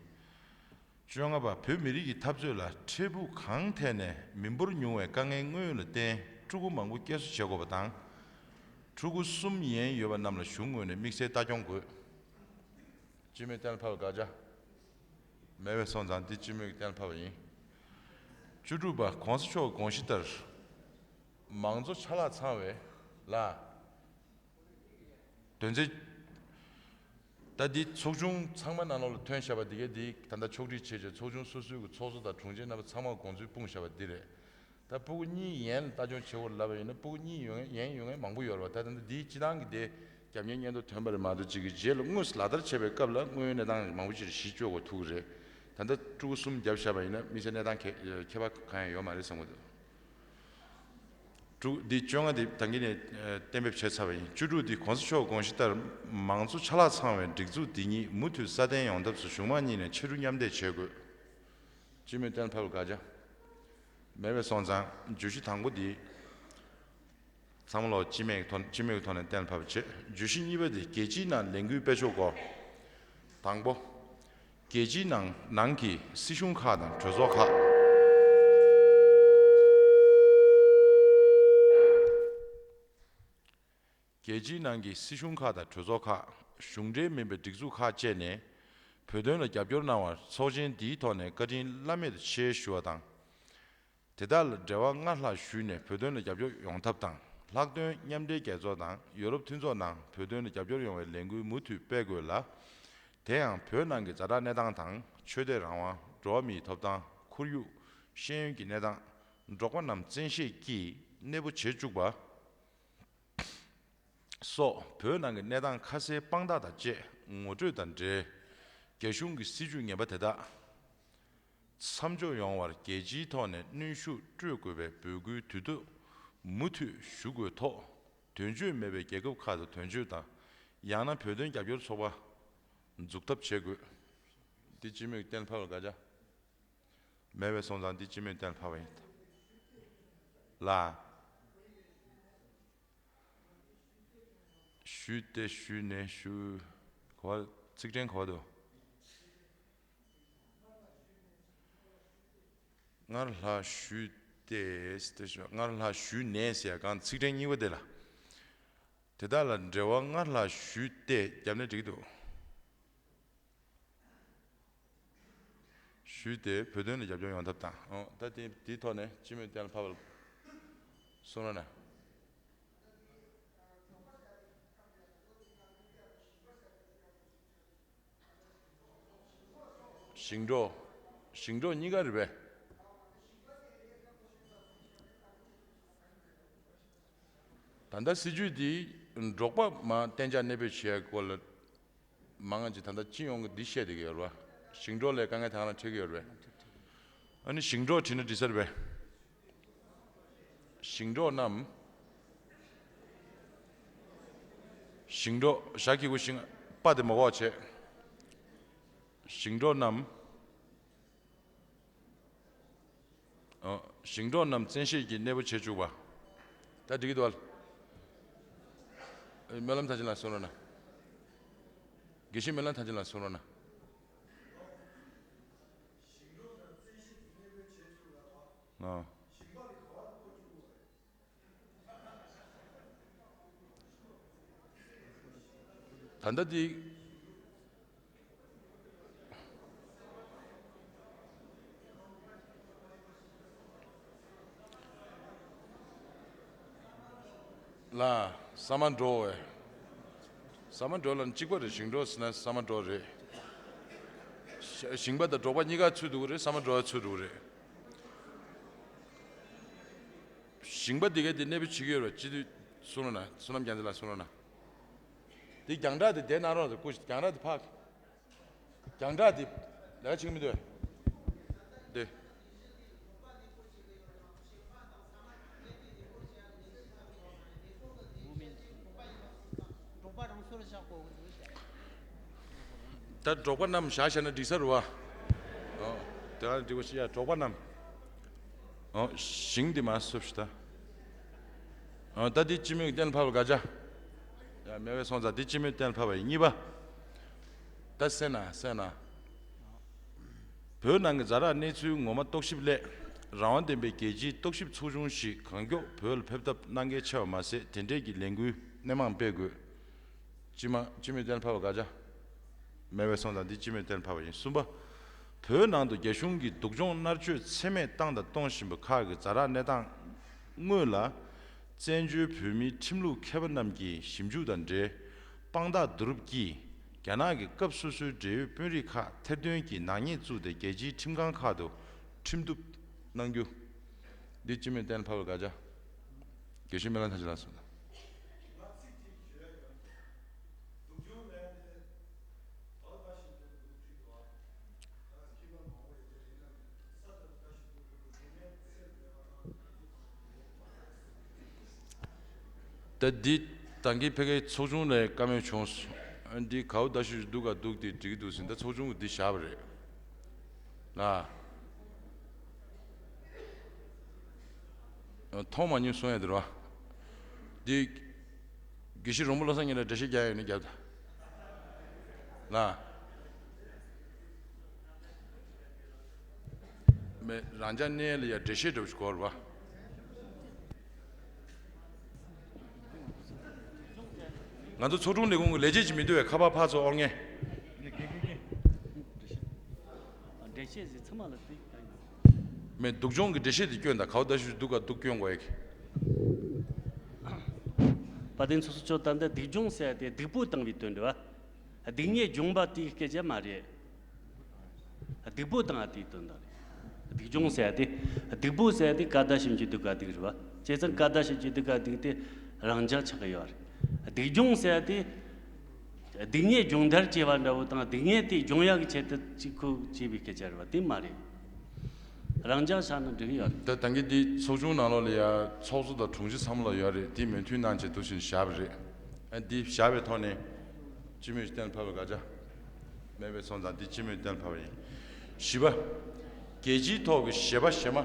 བཅོ་ལྔ་པ། བོད་མི་རིགས་ཀྱི་འཐབ་རྩོད་ལ་འཕྲལ་ཕུགས་གང་ཐད་ནས་མི་འབོར་ཉུང་བའི་དཀའ་ངལ་དངོས་ལ་བརྟེན་ཕྲུ་གུ་མང་པོ་སྐྱེལ་གསོ་བྱེད་དགོས་པ་དང་། ཕྲུ་གུ་གསུམ་ཡན་ཡོད་པ་རྣམས་ལ་གཞུང་ངོས་ནས་དམིགས་བསལ་ལྟ་སྐྱོང་དགོས། སྤྱི་མོས་གཏན་ལ་ཕབ་པར་དགག་བྱ། མེད་པ་སོང་ཙང་འདི་སྤྱི་མོས་ཀྱི་གཏན་ལ་ཕབ་པ་ཡིན། བཅུ་དྲུག་པ། གོང་ས་མཆོག་དགོངས་གཞི་ལྟར། མང་གཙོ་ཆ་ལག་ཚང་བའི་ལ། དོན་ཚན། ད་འདི་ཚོགས་ཆུང་ཚང་མ་ནང་ལོགས་ལ་ཐོན་བཞག་པ་འདི་གའི་འདི་ད་ལྟ་ཕྱོགས་སྒྲིག་བྱས་བྱས་ཚོགས་ཆུང་སོ་སོའི་གི་ཚོགས་གཙོ་དང་དྲུང་ཆེ་རྣམ་པ་ཚང་མ་དགོངས་ཚུལ་སྤུངས་བཞག་པ་འདི་རེད། ད་ཕྲུ་གུ་གཉིས་ཡན་ལ་ལྟ་སྐྱོང་བྱེད་དགོས་ལབ་པ་ཡིན་ན་ཕྲུ་གུ་གཉིས་ཡོད་མཁན་ཡན་ཡོད་མཁན་མང་པོ་ཡོད་རེད་བ། ད་ད་ལྟ་འདིའི་སྤྱི་བཏང་གི་དེ་རྒྱབ་གཉེར་སྙན་ཐོ་ཐོན་པ་རེད་མ་གཏོགས་གཅིག་གི་རྗེས་ལ་དངོས་སུ་ལག་བསྟར་བྱས་པའི་སྐབས་ལ་དངོས་ཡོད་གནས་སྟངས་མང་པོ་ཅིག་ལ་གཞི་བཅོལ་དགོས་ཐུག་གི་རེད། ད་ལྟ་ཕྲུ་གུ་གསུམ་བརྒྱབ་བཞག་པ་ཡིན་ན་དམིགས་བསལ་གནས་སྟངས་ཁྱད་ཁྱད་པར་གང་ཡང་ཡོད་མ་རེད་བསམ་གྱི་འདུག་ཕྲུ་གུ་འདི་བཅོ་ལྔ་འདི་ད་གིན་ནས་གཏན་འབེབས་བྱས་ཚར་བ་ཡིན། བཅུ་དྲུག་འདི་གོང་ས་མཆོག་དགོངས་གཞི་ལྟར་མང་གཙོ་ཆ་ལག་ཚང་བའི་སྒྲིག་འཛུགས་འདི་ཉིད་མུ་མཐུད་སྲ་བརྟན་ཡོང་ཐབས་སུ་གཞུང་མང་གཉིས་ནས་ཕྱར་གྲུ་མཉམ་འདེགས་བྱེད་དགོས། སྤྱི་མོས་གཏན་ལ་ཕབ་པར་དགག་བྱ། མེད་པ་སོང་ཙང་བརྗོད་གཞི་དང་པོ་འདི། ཚང་མ་ལོག་སྤྱི་མོས་ཀྱི་ཐོག་སྤྱི་མོས་ཀྱི་ཐོག་ནས་གཏན་ལ་ཕབ་པ་བྱེད། བརྗོད་གཞི་གཉིས་པ་འདི་རྒྱལ་སྤྱིའི་ནང་ལས་འགུལ་སྤེལ་ཕྱོགས་སྐོར། དང་པོ། རྒྱལ་སྤྱིའི་ནང་ནང་གི་སྲིད་གཞུང་ཁག་དང་གྲོས་ཚོགས་ཁག་རྒྱལ་སྤྱིའི་ནང་གི་སྲིད་གཞུང་ཁག་དང་གྲོས་ཚོགས་ཁག་གཞུང་འབྲེལ་མིན་པའི་སྒྲིག་འཛུགས་ཁག་བཅས་ནས་བོད་དོན་ལ་རྒྱབ་སྐྱོར་གནང་བར་ཚོགས་ཆེན་འདིའི་ཐོག་ནས་བཀའ་དྲིན་བླ་མེད་དུ་ཆེ་ཞུ་བ་དང་། དེ་དག་ལ་འབྲེལ་བ་སྔར་ལྷག་ཞུས་ནས་བོད་དོན་ལ་རྒྱབ་སྐྱོར་ཡོང་ཐབས་དང་། ལྷག་དོན་མཉམ་འབྲེལ་རྒྱལ་ཚོགས་དང་ཡོ་རོབ་མཐུན་ཚོགས་ནང་བོད་དོན་ལ་རྒྱབ་སྐྱོར་ཡོང་བའི་ལས་འགུལ་མུ་མཐུད་སྤེལ་དགོས་ལ། དེ་ཡང་བོད་ནང་གི་ཛ་དྲག་གནས་སྟངས་དང་ཆོས་དད་རང་དབང་། འགྲོ་བ་མིའི་ཐོབ་ཐང་། ཁོར་ཡུག་ཤེས་ཡོན་གྱི་གནས་སྟངས། འབྲོག་པ་རྣམས་བཙན་ཤེད་ཀྱིས་གནས་སྤོ་བྱེད་བཅུག་པ། སོགས་བོད་ནང་གི་གནས་སྟངས་ཁ་གསལ་དཔང་རྟགས་དང་བཅས་ངོ་སྤྲོད་དང་འབྲེལ། རྒྱ་གཞུང་གི་སྲིད་བྱུས་ངན་པ་དེ་དག་མཚམས་འཇོག་ཡོང་བར་རྒྱལ་སྤྱིའི་ཐོག་ནས་གནོན་ཤུགས་སྤྲོད་དགོས་པའི་འབོད་སྐུལ་དུས་ཐོག་མུ་མཐུད་ཞུ་དགོས་ཐོག་དོན་གཅོད་མེད་པའི་རྒྱལ་ཁབ་ཁག་ཏུ་དོན་གཅོད་དང་། ཡང་ན་བོད་དོན་རྒྱབ་སྐྱོར་ཚོགས་པ་འཛུགས་ཐབས་བྱེད་དགོས། འདི་སྤྱི་མོས་གཏན་ཕབ་ལ་དགག་བྱ། མེད་པ་སོང་ཙང་འདི་སྤྱི་མོས་གཏན་ཕབ་པ་ཡིན། ལ། ཞུས་ཏེ་ཞུས་ནས་ཞུ། ག་བ། ཚིག་ཕྲེང་ག་བ་འདུག་སྔར་ལྷག་ཞུས་ཏེ། སྔར་ལྷག་ཞུས་ནས་ཟེར་ཡ་གང་ཚིག་ཕྲེང་གཉིས་པ་དེ་ལ། དེ་དག་ལ་འབྲེལ་བ་སྔར་ལྷག་ཞུས་ཏེ་བརྒྱབ་ནས་འགྲིག་གི་འདུག་ཞུས་ཏེ་བོད་དོན་ལ་རྒྱབ་སྐྱོར་ཡོང་ཐབས་དང་། ཨོ། ད་དེ་དེའི་ཐོག་ནས་སྤྱི་མོས་གཏན་ལ་ཕབ་པ་ལ་གསུང་རོགས་གནང་། ཞིང་འབྲོག་ཞིང་འབྲོག་གཉིས་ཀ་རེད་པས། ད་ལྟ་སྲིད་ཇུས་འདི་འབྲོག་པ་མ་གཏན་འཇགས་གནས་སྤོས་བྱེད་ཡག་སྐོར་ལ་མང་ང་ཅིག་ད་ལྟ་སྤྱི་ཡོངས་ཀྱི་འདི་བཤད་བསྡད་ཀྱི་ཡོད་རེད་བ། ཞིང་འབྲོག་ལ་དཀའ་ངལ་དེ་ག་རང་འཕྲད་ཀྱི་ཡོད་རེད་པས། ཨ་ནི་ཞིང་འབྲོག་བྲིས་ན་འགྲིག་ས་རེད་པས། ཞིང་འབྲོག་རྣམས། ཞིང་འབྲོག་ཞག་གི་གུ་ཞིང་པ་དེ་མ་གོ་བ་བྱས། ཞིང་འབྲོག་རྣམས། ཨོ། ཞིང་འབྲོག་རྣམས་བཙན་ཤེད་ཀྱིས་གནས་སྤོ་བྱེད་བཅུག་པ། ད་འགྲིག་གི་འདུག་ཨ། སྨོན་ལམ་ཐང་ཆེན་ལགས་གསུང་རོགས་གནང་། དགེ་བཤེས་སྨོན་ལམ་ཐང་ཆེན་ལགས་གསུང་རོགས་གནང་། ཨོ། ད་ལྟ་འདི། ལ། ཟ་མ་འགྲོ་བས། ཟ་མ་འགྲོ་ལ་གཅིག་པ་རེད། ཞིང་འབྲོག་ཟེར་ན་ཟ་མ་འགྲོ་རེད། ཞིང་པ་དང་འབྲོག་པ་གཉིས་ཀ་ཚུད་འདུག་གི་རེད། ཟ་མ་འགྲོ་བ་ཚུད་འདུག་གི་རེད། ཞིང་པ་འདི་གས་འདི་གནས་སྤོ་བྱེད་ཀྱི་ཡོད་རེད། སྤྱི་འཐུས་གསུང་རོགས་གནང་། བསོད་ནམས་རྒྱལ་མཚན་ལགས་གསུང་རོགས་གནང་། འདི་རྒྱང་བསྒྲགས་འདི་བསྡད་གནང་རོགས། སྐུ་མཁྱེན། རྒྱང་བསྒྲགས་འདི་ཕར། རྒྱང་བསྒྲགས་འདི་ལས་ཀ་བྱེད་ཀྱི་མི་འདུག་གས། འདི། འབྲོག་པ་རང་སོར་བཞག་དགོས་ཀྱི་འདུག་ཟེར། ད་འབྲོག་པ་རྣམས་བཞག་བཞག་ན་འགྲིག་ས་རེད་བ། ཨོ། དེ་ག་འགྲིག་པ་ཞིག་ཡ། འབྲོག་པ་རྣམས། ཨོ། ཞིང་འདི་མར་སུབ་ཤིག་ད། ཨོ། ད་འདི་སྤྱི་མོས་གཏན་ཕབ་ལ་དགའ་ཅག་ཡ། མེད་པའི་སོང་ཙང་འདི་སྤྱི་མོས་གཏན་ཕབ་པ་ཡིན། གཉིས་པ། ད་གསན་ན་གསན་ན། བོད་ནང་གི་ཛ་དྲག་གནས་ཚུལ་ངོ་མ་རྟོག་ཞིབ་སླད། རང་དབང་ལྡན་པའི་རྒྱལ་སྤྱིའི་རྟོག་ཞིབ་ཚོགས་ཆུང་ཞིག་གང་མགྱོགས་བོད་ལ་ཕེབས་ཐབས་གནང་གལ་ཆེ་བ་མ་ཟད། དེ་འབྲེལ་གྱི་ལས་འགུལ་སྣེ་མང་སྤེལ་དགོས། སྤྱི་མ་སྤྱི་མོས་གཏན་ཕབ་པ་དགའ་ཅག་མེད་པའི་སོང་ཙང་འདི་སྤྱི་མོས་གཏན་ཕབ་པ་ཡིན། གསུམ་པ། བོད་ནང་དུ་རྒྱ་གཞུང་གིས་སྡུག་སྦྱོང་མནར་གཅོད་ཚད་མེད་བཏང་དང་གཏོང་བཞིན་པ་ཁག་གི་ཛ་དྲག་གནས་སྟངས་དངོས་ལ། བཙན་བྱོལ་བོད་མིའི་ཁྲིམས་ལུགས་མཁས་པ་རྣམས་ཀྱིས་ཞིབ་འཇུག་དང་འབྲེལ། དཔང་རྟགས་བསྡུ་རུབ་ཀྱིས་རྒྱ་ནག་གི་སྐབས་སོ་སོའི་འབྲེལ་ཡོད་དཔོན་རིགས་ཁག་ཐེར་འདོན་གྱིས་ནག་ཉེས་བཙུགས་ཏེ་རྒྱལ་སྤྱིའི་ཁྲིམས་ཁང་ཁག་ཏུ་ཁྲིམས་གཏུག་གནང་རྒྱུ། འདི་སྤྱི་མོས་གཏན་ཕབ་པ་དགའ་ཅག་དགེ་བཤེས་སྨོན་ལམ་ཐར་རྒྱས་ལགས་སོང་། ད་འདི་ད་གིན་ཕ་གིའི་ཚོགས་ཆུང་ནས་བཀའ་མོལ་བྱུང་སོང་། འདི་གའུ་ད་ཤུ་འདུག་ག་འདུག་དེ་འགྲིག་གི་འདུག་ཟིན། ད་ཚོགས་ཆུང་གིས་འདི་བཞག་པ་རེད་ལ། མཐོང་མ་མྱོང་གསུང་ཡ་དེ་རེད་བ། འདི་དགེ་བཤེས་རོང་པོ་བློ་བཟང་གཉིས་ལ་འགྲེལ་བཤད་རྒྱག་ཡ་ཡོད་ན་རྒྱབ་དང་། ལ། མེད། རང་ཅག་གནས་ལ་ཡ་འགྲེལ་བཤད་འདྲ་པོ་ཞིག་དགོས་རེད་བ། ང་ཚོ་ཚོགས་དྲུང་ལས་ཁུངས་ཀྱི་ལས་བྱེད་ཅིག་མི་འདུག་བས། ཁ་པར་ཕར་ཚུར་དབོར་མཁན། འགྲེལ་བཤད་ཟེར་ཚང་མ་ལ་དེ། མེད། སྡུག་སྦྱོང་གི་འགྲེལ་བཤད་དེ་སྐྱོན་དང་། གའུ་ད་ཤུ་འདུག་ག་འདུག་སྐྱོན་དགོས་ཡ་གི། དཔལ་ལྡན་ཚོགས་གཙོ་མཆོག་ད་ལྟ་སྡུག་སྦྱོང་ཟེར་ཡ་དེ་སྡུག་པོ་བཏང་བའི་དོན་འདྲ་བ། སྡུག་བསྔལ་སྦྱོང་བ་དེའི་སྐད་ཆ་མ་རེད། སྡུག་པོ་བཏང་བ་དེའི་དོན་དག་རེད། སྡུག་སྦྱོང་ཟེར་ཡ་དེ། སྡུག་པོ་ཟེར་ཡ་དེ་ཀ་ད་ཤིན་ཅི་སྡུག་ག་སྡུག་རེད་བ། བྱས་ཙང་ཀ་ད་ཤིན་ཅི་སྡུག་ག་སྡུག་དེ་རང་འཇགས་ཆགས་ཀྱི་ཡོད་རེད། སྡུག་སྦྱོང་ཟེར་ཡ་དེ། སྡུག་བསྔལ་སྦྱོང་བརྡར་བྱས་པ་འདྲ་བོ་དང་། སྡུག་བསྔལ་དེ་སྦྱོང་ཡག་གི་ཆེད་དུ་གཅིག་ཁོ་བྱས་པའི་སྐད་ཆ་རེད་བ། དེ་མ་རེད། རང་འཇགས་ཆགས་ན་འགྲིག་གི་ཡོད་རེད། ད་ད་གིན་འདི་ཚོགས་ཆུང་ནང་ལོགས་ལ་ཡ་ཚོགས་གཙོ་དང་དྲུང་ཆེ་ཚང་མ་ལ་ཡོད་རེད། དེ་མོས་མཐུན་གནང་བྱས་འདུག་བཞིན་བཞག་པ་རེད། ཨ། འདི་བཞག་པའི་ཐོག་ནས་སྤྱི་མོས་གཏན་ཕབ་པའི་དགའ་ཆ། མེད་པའི་སོང་ཙང་འདི་སྤྱི་མོས་གཏན་ཕབ་པ་ཡིན། བཞི་པ། རྒྱལ་སྤྱིའི་ཐོག་གི་གཞས་པ་གཞས་མ།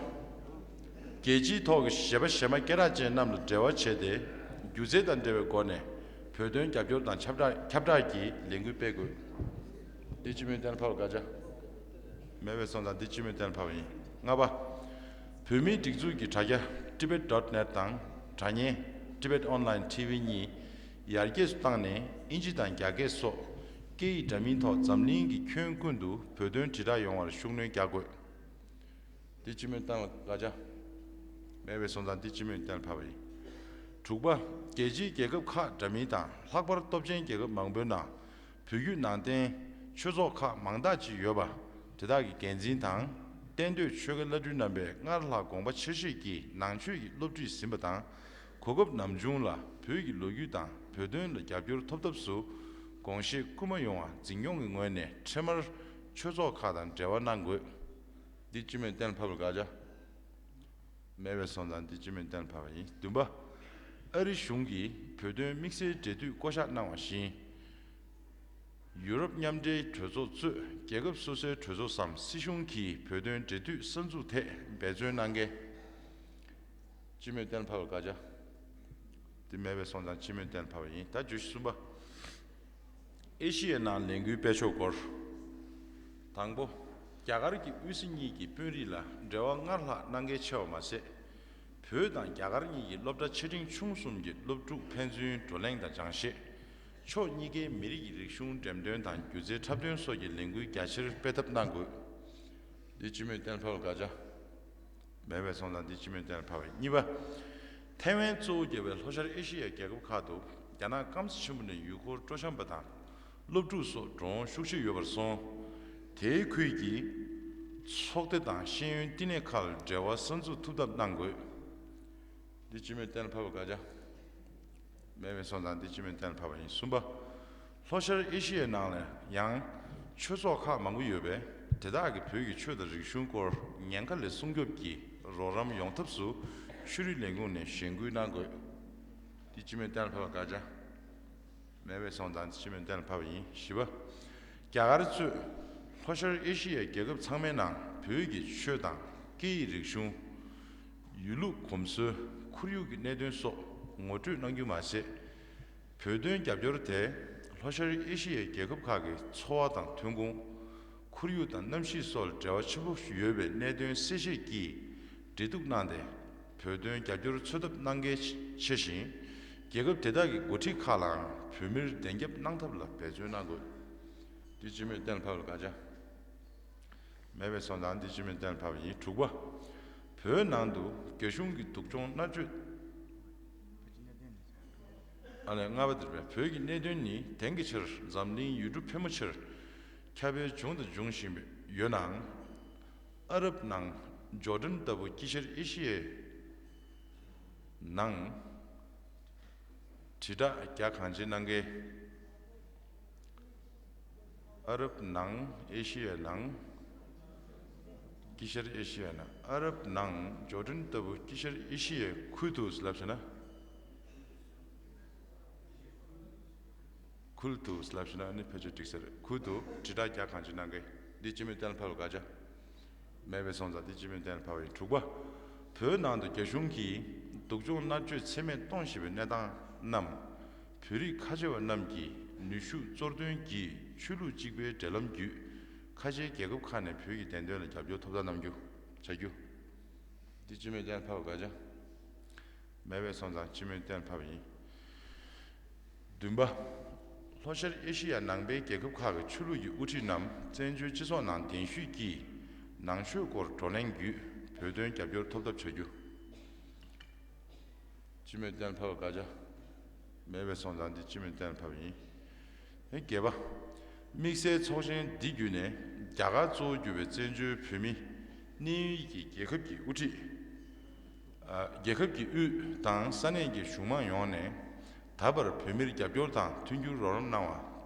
རྒྱལ་སྤྱིའི་ཐོག་གི་གཞས་པ་གཞས་མ་སྐད་གྲགས་ཅན་རྣམས་ལ་འབྲེལ་བ་བྱས་ཏེ། སྒྱུ་རྩལ་དང་འབྲེལ་བའི་སྒོ་ནས་བོད་དོན་རྒྱབ་སྐྱོར་དང་ཁྱབ་བསྒྲགས་ཁྱབ་བསྒྲགས་ཀྱི་ལས་འགུལ་སྤེལ་དགོས། འདི་སྤྱི་མོས་གཏན་ཕབ་པའི་དགའ་ཆ། མེད་པའི་སོང་ཙང་འདི་སྤྱི་མོས་གཏན་ཕབ་པ་ཡིན། ལྔ་པ། བོད་མིའི་སྒྲིག་འཛུགས་ཀྱི་དྲ་རྒྱ་ཊི་བེཊ་ཌོཊ་ནེཊ་དང་དྲ་བརྙན་Tibet Online T V གཉིས་ཡར་རྒྱས་སུ་བཏང་ནས། ཨིན་ཇི་དང་རྒྱ་སྐད་སོགས་སྐད་ཡིག་འདྲ་མིན་ཐོག་འཛམ་གླིང་གི་ཁྱོན་ཀུན་ཏུ་བོད་དོན་དྲིལ་བསྒྲགས་ཡོང་བར་ཤུགས་སྣོན་རྒྱག་དགོས། འདི་སྤྱི་མོས་གཏན་ལ་དགའ་ཆ། མེད་པའི་སོང་ཙང་འདི་སྤྱི་མོས་གཏན་ཕབ་པ་ཡིན། དྲུག་པ། རྒྱལ་སྤྱིའི་རྒྱལ་ཁབ་ཁག་འདྲ་མིན་དང་། ལྷག་པར་སྟོབས་ཆེན་རྒྱལ་ཁབ་མང་པོའི་ནང་བོད་བརྒྱུད་ནང་བསྟན་ཆོས་ཚོགས་ཁག་མང་དག་ཅིག་ཡོད་པ། དེ་དག་གི་འགན་འཛིན་དང་གཏན་སྡོད་ཆོལ་ཁའི་བླ་སྤྲུལ་རྣམ་པས་སྔར་ལྷག་དགོངས་པ་ཆེར་བཞེས་ཀྱིས་ནང་ཆོས་ཀྱི་སློབ་ཁྲིད་ཟིན་པ་དང་། གོ་སྐབས་ནམ་བྱུང་ལ་བོད་ཀྱི་ལོ་རྒྱུས་དང་བོད་དོན་ལ་རྒྱབ་སྐྱོར་ཐོབ་ཐབས་སུ་དགོངས་བཞེས་སྐུལ་མ་ཡོང་བ་འཛིན་སྐྱོང་གི་ངོས་ནས་འཕྲལ་མར་ཆོས་ཚོགས་ཁག་དང་འབྲེལ་བ་གནང་དགོས། འདི་སྤྱི་མོས་གཏན་ཕབ་པའི་དགའ་ཆ། མེད་པའི་སོང་ཙང་འདི་སྤྱི་མོས་གཏན་ཕབ་པ་ཡིན། བདུན་པ། ཨ་རི་གཞུང་གིས་བོད་དོན་དམིགས་བསལ་འབྲེལ་མཐུད་བསྐོ་གཞག་གནང་བ་བཞིན། ཡུ་རོབ་མཉམ་འབྲེལ་གྲོས་ཚོགས་གཙོས་རྒྱལ་ཁབ་སོ་སོའི་གྲོས་ཚོགས་སམ་སྲིད་གཞུང་གིས་བོད་དོན་འབྲེལ་མཐུད་གསར་འཛུགས་ཐད་འབད་བརྩོན་གནང་གལ། སྤྱི་མོས་གཏན་ཕབ་པའི་དགའ་ཆ། འདི་མེད་པའི་སོང་ཙང་སྤྱི་མོས་གཏན་ཕབ་པ་ཡིན། ད་བརྗོད་གཞི་གསུམ་པ། ཨེ་ཤི་ཡའི་ནང་ལས་འགུལ་སྤེལ་ཕྱོགས་སྐོར། དང་པོ། རྒྱ་གར་གྱི་དབུས་སུ་གཉིས་ཀྱི་དཔོན་རིགས་ལ་འབྲེལ་བ་སྔར་ལྷག་གནང་གལ་ཆེ་བ་མ་ཟད། བོད་དང་རྒྱ་གར་གཉིས་ཀྱི་སློབ་གྲྭ་ཆེ་འབྲིང་ཆུང་གསུམ་གྱི་སློབ་ཕྲུག་ཕན་ཚུན་བགྲོ་གླེང་དང་སྦྱང་བཤད། ཕྱོགས་གཉིས་ཀའི་མི་རིགས་ཀྱི་རིག་གཞུང་འགྲེམས་སྟོན་དང་སྒྱུ་རྩལ་འཁྲབ་སྟོན་སོགས་ཀྱི་ལས་འགུལ་རྒྱ་ཆེར་སྤེལ་ཐབས་གནང་དགོས། འདི་སྤྱི་མོས་གཏན་ལ་ཕབ་པར་དགག་བྱ། མེད་པས་སོང་ཙང་འདི་སྤྱི་མོས་གཏན་ལ་ཕབ་པ་ཡིན། གཉིས་པ། ཐའེ་ཝན་གཙོ་བོ་བརྒྱབ་པའི་ལྷོ་ཤར་ཨེ་ཤི་ཡའི་རྒྱལ་ཁབ་ཁག་ཏུ་རྒྱ་ནག་སྐམ་ས་ཆེན་པོ་ནས་ཡུལ་སྐོར་སྤྲོ་འཆམ་པ་དང་སློབ་ཕྲུག་སོགས་འགྲོ་འོང་ཤུགས་ཆེ་ཡོད་པར་སོང་། དེའི་ཁུལ་གྱི་ཚོགས་སྡེ་དང་ཤེས་ཡོན་བསྟི་གནས་ཁག་ལ་འབྲེལ་བ་གསར་འཛུགས་ཐུབ་ཐབས་གནང་དགོས། འདི་སྤྱི་མོས་གཏན་ལ་ཕབ་པར་དགག་བྱ། མེད་པས་སོང་ཙང་འདི་སྤྱི་མོས་གཏན་ལ་ཕབ་པ་ཡིན། གསུམ་པ། ལྷོ་ཤར་ཨེ་ཤི་ཡའི་ནང་ལ་ཡང་ཆོས་ཚོགས་ཁག་མང་པོ་ཡོད་པས། དེ་དག་གིས་བོད་ཀྱི་ཆོས་དང་རིག་གཞུང་སྐོར་ཉེན་ཁ་ལས་སྲུང་སྐྱོབ་ཀྱིས་རོགས་རམ་ཡོང་ཐབས་སུ་ཆོས་རིག་ལས་ཁུངས་ནས་གཞེན་སྐུལ་གནང་དགོས། འདི་སྤྱི་མོས་གཏན་ལ་ཕབ་པར་དགག་བྱ། མེད་པས་སོང་ཙང་འདི་སྤྱི་མོས་གཏན་ལ་ཕབ་པ་ཡིན། བཞི་པ། རྒྱ་གར་གཙོས་ལྷོ་ཤར་ཨེ་ཤི་ཡའི་རྒྱལ་ཁབ་ཚང་མའི་ནང་བོད་ཀྱི་ཆོས་དང་སྐད་ཡིག་རིག་གཞུང་། ཡུལ་ལུགས་གོམས་སྲོལ། ཁོར་ཡུག་གི་གནད་དོན་སོགས་ངོ་སྤྲོད་གནང་རྒྱུ་མ་ཟད། བོད་དོན་རྒྱབ་སྐྱོར་དེ་ལྷོ་ཤར་ཨེ་ཤི་ཡའི་རྒྱལ་ཁབ་ཁག་གི་འཚོ་བ་དང་ཐོན་ཁུངས། ཁོར་ཡུག་དང་གནམ་གཤིས་སོགས་ལ་འབྲེལ་བ་ཆེན་པོ་ཡོད་པའི་གནད་དོན་གསལ་བཤད་ཀྱིས་འབྲེལ་གཏུག་གནང་སྟེ། བོད་དོན་རྒྱབ་སྐྱོར་འཚོལ་ཐབས་གནང་གལ་ཆེ་ཞིང་། རྒྱལ་ཁབ་དེ་དག་གི་འགོ་ཁྲིད་ཁག་ལའང་བོད་མིར་བདེན་རྒྱབ་གནང་ཐབས་ལ་འབད་བརྩོན་གནང་དགོས། འདི་སྤྱི་མོས་གཏན་ལ་ཕབ་པར་དགག་བྱ། མེད་པས་སོང་ཙང་འདི་སྤྱི་མོས་གཏན་ལ་ཕབ་པ་ཡིན། དྲུག་པ། བོད་ནང་དུ་རྒྱ་གཞུང་གི་སྡུག་སྦྱོང་མནར་གཅོད། ཨ་ལས། ལྔ་པ། འདིར་བོད་ཀྱི་གནད་དོན་ནི་དེང་གི་ཆར་འཛམ་གླིང་ཡུལ་གྲུ་ཕལ་མོ་ཆེར་ཁྱབ་སྤེལ་བྱུང་དང་འབྱུང་བཞིན་ཡོད་ནའང་། ཨ་རབ་ནང་ཇོར་ཌན་ལྟ་བུ་དཀྱིལ་ཤར་ཨེ་ཤི་ཡའི་ནང་དྲིལ་བསྒྲགས་རྒྱ་གང་ཆེ་གནང་མཁན། ཨ་རབ་ནང་ཨེ་ཤི་ཡའི་ནང་། དཀྱིལ་ཤར་ཨེ་ཤི་ཡའི་ནང་། ཨ་རབ་ནང་ཇོར་ཌན་ལྟ་བུ་དཀྱིལ་ཤར་ཨེ་ཤི་ཡའི་ཁུལ་དུ་ལབ་ཟེར་ན། ཁུལ་དུ་ལབ་ཟེར་ན་ནི་ཕལ་ཆེར་འགྲིག་ས་རེད། ཁུལ་དུ་དྲིལ་བསྒྲགས་རྒྱ་གང་ཆེ་གནང་མཁན། འདི་སྤྱི་མོས་གཏན་ལ་ཕབ་པར་དགག་བྱ། མེད་པས་སོང་ཙང་འདི་སྤྱི་མོས་གཏན་ལ་ཕབ་པ་ཡིན། དྲུག་པ། བོད་ནང་དུ་རྒྱ་གཞུང་གིས་སྡུག་སྦྱོང་མནར་གཅོད་ཚད་མེད་གཏོང་བཞིན་པའི་གནས་སྟངས་རྣམས། བོད་རིགས་ཁ་ཆེ་བ་རྣམས་ཀྱིས་ནུས་ཤུགས་གཙོར་འདོན་གྱིས་ཆོས་ལུགས་གཅིག་པའི་འབྲེལ་ལམ་བརྒྱུད། ཁ་ཆེའི་རྒྱལ་ཁབ་ཁག་ནས་བོད་ཀྱི་བདེན་དོན་ལ་རྒྱབ་སྐྱོར་ཐོབ་ཐང་གནང་རྒྱུ་བྱ་རྒྱུ། འདི་སྤྱི་མོས་གཏན་ལ་ཕབ་པར་དགག་བྱ། མེད་པས་སོང་ཙང་སྤྱི་མོས་གཏན་ལ་ཕབ་པ་ཡིན། བདུན་པ། ལྷོ་ཤར་ཨེ་ཤི་ཡ་ནང་པའི་རྒྱལ་ཁབ་ཁག་གི་ཆོས་ལུགས་ཀྱི་དབུ་ཁྲིད་རྣམས་བཙན་བྱོལ་སྤྱི་ཚོགས་ནང་གདན་ཞུས་ཀྱིས་ནང་ཆོས་སྐོར་བགྲོ་གླེང་བརྒྱུད་བོད་དོན་རྒྱབ་སྐྱོར་ཐོབ་ཐབས་བྱ་རྒྱུ། སྤྱི་མོས་གཏན་ལ་ཕབ་པར་དགག་བྱ། མེད་པས་སོང་ཙང་འདི་སྤྱི་མོས་གཏན་ལ་ཕབ་པ་ཡིན། བརྒྱད་པ། དམིགས་བསལ་ཚོགས་ཆེན་འདི་བརྒྱུད་ནས་རྒྱ་གར་གཙོ་བོ་གྱུར་པའི་བཙན་བྱོལ་བོད་མི་གནས་ཡུལ་གྱི་རྒྱལ་ཁབ་ཀྱི་དབུ་ཁྲིད། ཨ། རྒྱལ་ཁབ་ཀྱི་དབུས་དང་ས་གནས་ཀྱི་གཞུང་མང་ཡོངས་ནས་ད་བར་བོད་མིར་རྒྱབ་སྐྱོར་དང་མཐུན་འགྱུར་རོགས་རམ་གནང་བར་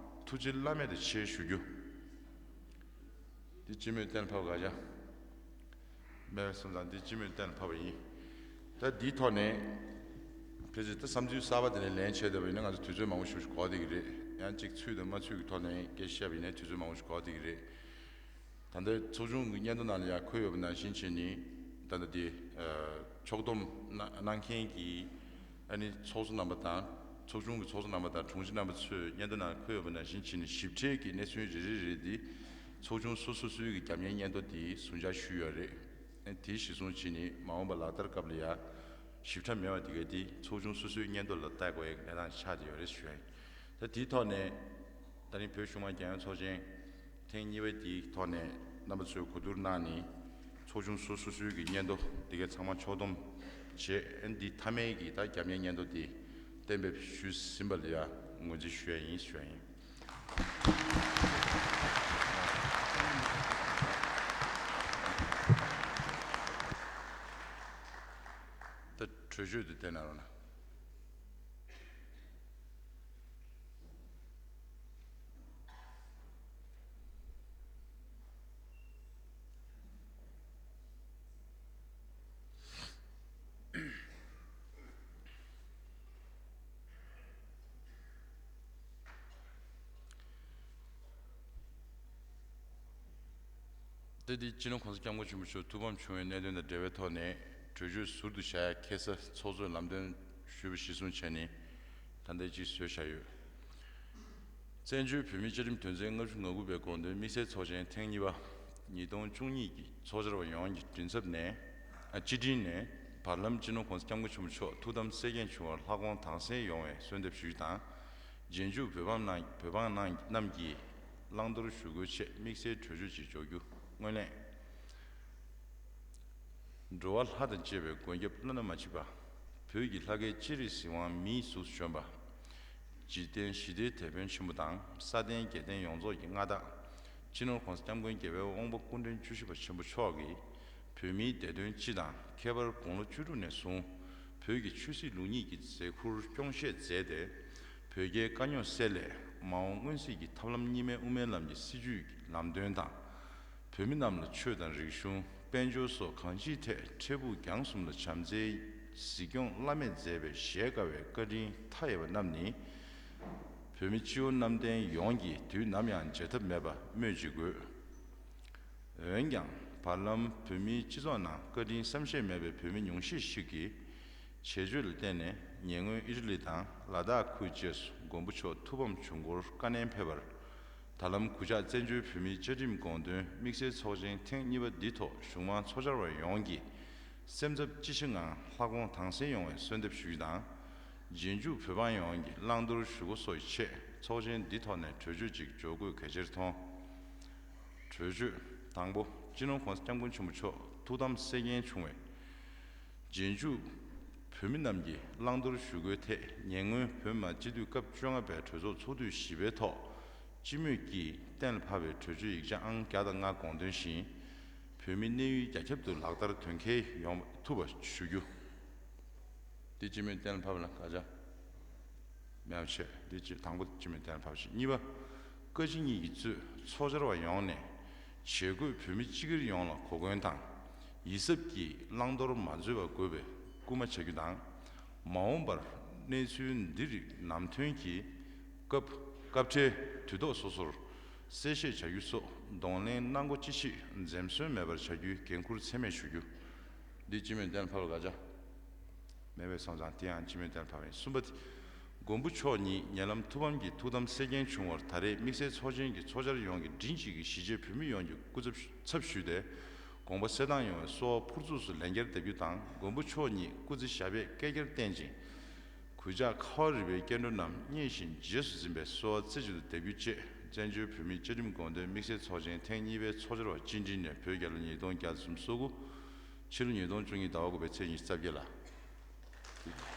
ཐུགས་རྗེ་བླ་མེད་དུ་ཆེ་ཞུ་རྒྱུ། འདི་སྤྱི་མོས་གཏན་ལ་ཕབ་པར་དགག་བྱ། མེད་པས་སོང་ཙང་འདི་སྤྱི་མོས་གཏན་ལ་ཕབ་པ་ཡིན། ད་འདིའི་ཐོག་ནས་ཕལ་ཆེར་ད་བསམ་ཚུལ་གསར་པ་དེ་ནས་ལེན་བྱས་བསྡད་པ་ཡིན་ན་ང་ཚོ་དུས་ཚོད་མང་པོ་ཞིག་འགོར་བསྡད་ཀྱི་རེད། ཡང་གཅིག་ཚུད་དང་མ་ཚུད་ཀྱི་ཐོག་ནས་སྐད་ཆ་བཤད་པ་ཡིན་ན་དུས་ཚོད་མང་པོ་ཞིག་འགོར་བསྡད་ཀྱི་རེད། ད་ལྟ་ཚོགས་ཆུང་གི་སྙན་ཐོ་ནང་ལ་ཡང་འཁོད་ཡོད་པ་ནང་བཞིན་བྱས་ནས། ད་ལྟ་དེ་ཕྱོགས་བསྡོམས་གནང་མཁན་གྱི་ཨ་ནི་ཚོགས་གཙོ་རྣམ་པ་དང་། ཚོགས་ཆུང་གི་ཚོགས་གཙོ་རྣམ་པ་དང་དྲུང་ཆེ་རྣམ་པ་ཚོས་སྙན་ཐོ་ནང་འཁོད་ཡོད་པ་ནང་བཞིན་བྱས་ནས་ཞིབ་ཕྲའི་གི་གནས་ཚུལ་རེ་རེ་རེ་དེ་ཚོགས་ཆུང་སོ་སོ་སོའི་གི་རྒྱབ་གཉེར་སྙན་ཐོ་དེ་ཟུར་འཇོག་ཞུས་ཡོད་རེད། ཨ་ནི་དེ་གཞིར་བཟུང་བྱས་ནས་མ་འོངས་པ་ལག་བསྟར་སྐབས་ལ་ཡང་ཞིབ་ཕྲ་མེད་པ་དེ་ག་དེ་ཚོགས་ཆུང་སོ་སོའི་སྙན་ཐོ་ལ་བལྟ་དགོས་ཡག་གི་གནས་སྟངས་ཆགས་བསྡད་ཡོད་རེད་ཞུ་ཡ་ཡིན། ད་དེའི་ཐོག་ནས་ད་རིང་བོད་གཞུང་མང་རྒྱལ་ཡོངས་ཚོགས་ཆེན་ཐེངས་གཉིས་པ་དེའི་ཐོག་ནས་རྣམ་པ་ཚོས་གོ་བསྡུར་གནང་ནས་ཚོགས་ཆུང་སོ་སོ་སོའི་གི་སྙན་ཐོ་དེ་གའི་ཚང་མ་ཕྱོགས་བསྡོམས་བྱས། ཨ་ནི་འདི་མཐའ་མའི་གི་ད་རྒྱབ་གཉེར་སྙན་ཐོ་དེ་གཏན་འབེབས་ཞུས་ཟིན་པ་ལ་ཡ་ངོས་འཛིན་ཞུ་ཡ་ཡིན་ཞུ་ཡ་ཡིན། ད་གྲོས་ཆོད་དེ་བསྟན་གནང་རོགས་གནང་། ཏེ་དེ་སྤྱི་ནོར་༸གོང་ས་༸སྐྱབས་མགོན་ཆེན་པོ་མཆོག་ཐུགས་ཕམ་བྱུང་བའི་གནད་དོན་དང་འབྲེལ་བའི་ཐོག་ནས་གྲོས་ཆོད་ཟུར་དུ་བཞག་ཡ་ཁ་སང་ཚོགས་གཙོས་ལམ་སྟོན་ཞུས་པ་གཞིར་བཟུང་བྱས་ནས་ད་ལྟའི་ཅིག་བཟོས་བཞག་ཡོད། བཙན་བྱོལ་བོད་མིའི་བཅའ་ཁྲིམས་དོན་ཚན་ལྔ་བཅུ་ང་དགུ་པའི་དགོངས་དོན་དམིགས་བསལ་ཚོགས་ཆེན་ཐེངས་གཉིས་པ་ཉིས་སྟོང་བཅུ་གཉིས་ཀྱི་ཚོགས་བཅར་བ་ཡོངས་ཀྱི་མགྲིན་ཚབ་ནས། ཨ། སྤྱི་མགྲིན་ནས་བར་ལམ་སྤྱི་ནོར་༸གོང་ས་༸སྐྱབས་མགོན་ཆེན་པོ་མཆོག་ཐུགས་དམ་གསལ་རྐྱེན་བྱུང་བར་ལྷག་དགོངས་དྭངས་གསལ་ཡོང་བའི་གསོལ་འདེབས་ཞུ་རྒྱུ་དང་། རྗེས་འཇུག་བོད་འབངས་རྣམས་བོད་འབངས་རྣམས་ཀྱིས་བླང་དོར་ཞུ་སྒོའི་ཆེད་དམིགས་བསལ་གྲོས་ཆོད་ཅིག་འཇོག་རྒྱུ། སྔོན་གླེང་། འགྲོ་བ་ལྷ་དང་བཅས་པའི་མགོན་སྐྱབས་བླ་ན་མ་མཆིས་པ། བོད་ཀྱི་ལྷ་སྐལ་སྤྱན་རས་གཟིགས་དབང་མིའི་གཟུགས་སུ་བྱོན་པ། འཇིག་རྟེན་ཞི་བདེའི་དེད་དཔོན་ཆེན་པོ་དང་ས་སྟེང་རྒྱལ་བསྟན་ཡོངས་རྫོགས་ཀྱི་མངའ་བདག། སྤྱི་ནོར་༸གོང་ས་༸སྐྱབས་མགོན་རྒྱལ་བའི་དབང་པོ་སྐུ་ཕྲེང་བཅུ་བཞི་པ་ཆེན་པོ་མཆོག་གིས། བོད་མིའི་བདེ་དོན་སྤྱི་དང་ཁྱད་པར་དགུང་ལོ་བཅུ་དྲུག་ནས་བཟུང་བོད་ཀྱི་ཆོས་སྲིད་ལུགས་གཉིས་ཀྱི་མཛད་ཁུར་སྐྱོང་བཞེས་མཛད་དེ། བོད་རྒྱའི་དཀའ་རྙོག་སེལ་སླད་མ་འོངས་མངོན་གསལ་གྱི་ཐབས་ལམ་གཉིས་སྨན་དབུ་མའི་ལམ་གྱི་སྲིད་བྱུས་ཀྱི་ལམ་སྟོན་དང་། བོད་མི་རྣམས་ལ་ཆོས་དང་རིག་གཞུང་། དཔལ་འབྱོར་སོགས་གང་ཅིའི་ཐད་འཕྲལ་ཕུགས་རྒྱང་གསུམ་ལ་བྱམས་བརྩེའི་གཟིགས་སྐྱོང་བླ་མེད་མཛད་པའི་གཞལ་དཀའ་བའི་བཀའ་དྲིན་མཐའ་ཡས་པ་རྣམས་ནི། བོད་མི་སྤྱི་བོ་གནམ་བསྟན་ཡོངས་ཀྱིས་དུས་ནམ་ཡང་བརྗེད་ཐབས་མེད་པ་སྨོས་ཅི་དགོས། འོན་ཀྱང་། བར་ལམ་བོད་མིའི་སྤྱི་ཚོགས་ནང་བཀའ་དྲིན་བསམ་ཤེས་མེད་པའི་བོད་མི་ཉུང་ཤས་ཤིག་གིས། བྱེད་སྤྱོད་ལ་བརྟེན་ནས་ཉེ་སྔོན་ཨི་ཊ་ལི་དང་ལ་དྭགས་ཁུལ་བཅས་སུ་མགོན་པོ་མཆོག་ཐུགས་ཕམ་བྱུང་སྐོར་བཀའ་ནན་ཕེབས་པར། ད་ལམ་གུས་ཕྱག་བཙན་བྱོལ་བོད་མིའི་བཅའ་ཁྲིམས་དགོངས་དོན་དམིགས་བསལ་ཚོགས་ཆེན་ཐེངས་གཉིས་པ་འདི་ཐོག་གཞུང་མང་ཚོགས་བཅར་བ་ཡོངས་ཀྱིས་སེམས་འཚབ་ཅི་ཆེ་ངང་ལྷ་དགོངས་དྭངས་གསལ་ཡོང་བའི་གསོལ་འདེབས་ཞུ་རྒྱུ་དང་། རྗེས་འཇུག་བོད་འབངས་ཡོངས་ཀྱིས་བླང་དོར་ཞུ་སྒོ་སོགས་ཀྱི་ཆེད་ཚོགས་ཆེན་འདི་ཐོག་ནས་གྲོས་ཆོད་ཅིག་འཇོག་དགོས་གལ་ཆེར་མཐོང་། གྲོས་ཆོད། དང་པོ། སྤྱི་ནོར་༸གོང་ས་༸སྐྱབས་མགོན་ཆེན་པོ་མཆོག་ཐུགས་དམ་གསལ་རྐྱེན་བྱུང་བའི་རྗེས་འཇུག་བོད་མི་རྣམས་ཀྱིས་བླང་དོར་ཞུ་སྒོའི་ཐད་ཉེ་སྔོན་བོད་མི་མང་སྤྱི་འཐུས་སྐབས་བཅོ་ལྔ་པའི་གྲོས་ཚོགས་ཚོགས་དུས་བཞི་པའི་ཐོག་སྤྱི་མོས་ཀྱིས་གཏན་ལ་ཕབ་པའི་གྲོས་ཆོད་ཡིག་ཆ་ཨང་བརྒྱ་དང་ལྔ་དགོངས་དོན་བཞིན། བོད་མིའི་གནས་ཡུལ་རྒྱ་ཁྱབ་ཏུ་ལག་བསྟར་དོན་འཁེལ་ཡོང་ཐུབ་པ་ཞུ་རྒྱུ། འདི་སྤྱི་མོས་གཏན་ལ་ཕབ་ལ་དགག་བྱ། མེད་པ་བྱས། འདི་སྤྱི་དང་པོ་སྤྱི་མོས་གཏན་ལ་ཕབ་བྱས། གཉིས་པ། བཀའ་སྤྱི་གཉིས་ཀྱིས་གཙོས་ཚོགས་བཅར་བ་ཡོངས་ནས་བྱེད་སྒོས་བོད་མི་སྤྱི་སྒེར་ཡོངས་ལ་གོ་སྐོན་དང་། ཡིད་གཟབ་ཀྱིས་བླང་དོར་མ་འཛོལ་བ་དགོས་པའི་སྐུལ་མ་བྱ་རྒྱུ་དང་། མ་འོངས་པར་གནས་ཚུལ་འདི་རིགས་ནམ་ཐོན་གྱི་སྐབས་སྐབས་འཕྲལ་དུས་ཐོག་སོ་སོར་གསལ་བཤད་བྱ་རྒྱུ་སོགས་གདོང་ལེན་གནང་སྒོ་ཅི་མཆིས་འཛེམ་ཟོན་མེད་པར་བྱ་རྒྱུའི་འགན་འཁུར་ཚད་མེད་ཞུ་རྒྱུ། འདི་སྤྱི་མོས་གཏན་ལ་ཕབ་ལ་དགག་བྱ། མེད་པའི་སོང་ཙང་དེ་ཡང་སྤྱི་མོས་གཏན་ལ་ཕབ་ཡིན། གསུམ་པ་དེ། མགོན་པོ་མཆོག་ཉིད་ཉེ་ལམ་ཐུགས་ཕམ་གྱིས་ཐུགས་དམ་གསལ་རྐྱེན་བྱུང་བར་ད་རེས་དམིགས་བསལ་ཚོགས་ཆེན་གྱི་ཚོགས་བཅར་ཡོངས་ཀྱིས་མགྲིན་གཅིག་གིས་གཞིས་བྱེས་བོད་མི་ཡོངས་ཀྱི་སྐུ་ཚབ་ཚབ་ཞུས་ཏེ། དགོངས་པ་གསལ་ཐང་ཡོང་བའི་གསོལ་བ་ཕུར་ཚུགས་སུ་ལན་བརྒྱར་འདེབས་རྒྱུ་དང་། མགོན་པོ་མཆོག་ཉིད་སྐུ་ཚེ་ཞབས་པད་བསྐལ་བརྒྱར་བརྟན་ཅིང་། གུས་ཕྱག་ཁ་བ་རི་པའི་སྐྱེ་འགྲོ་རྣམས་མཉེས་ཤིང་རྗེས་སུ་འཛིན་པའི་གསོལ་བ་རྩེ་གཅིག་ཏུ་འདེབས་རྒྱུ་བཅས་བཙན་བྱོལ་བོད་མིའི་བཅའ་ཁྲིམས་དགོངས་དོན་དམིགས་བསལ་ཚོགས་ཆེན་ཐེངས་གཉིས་པའི་ཚོགས་བཅར་བ་སྤྱི་འགྲིམ་ནས་བོད་རྒྱལ་ལོ་ཉིས་སྟོང་བརྒྱ་དང་སུམ་ཅུ་སོ་དགུ། ཕྱི་ལོ་ཉིས་སྟོང་བཅུ་གཉིས་ཟླ་བ་དགུ་པའི་ཚེས་ཉི་ཤུ་རྩ་བརྒྱད་ལ།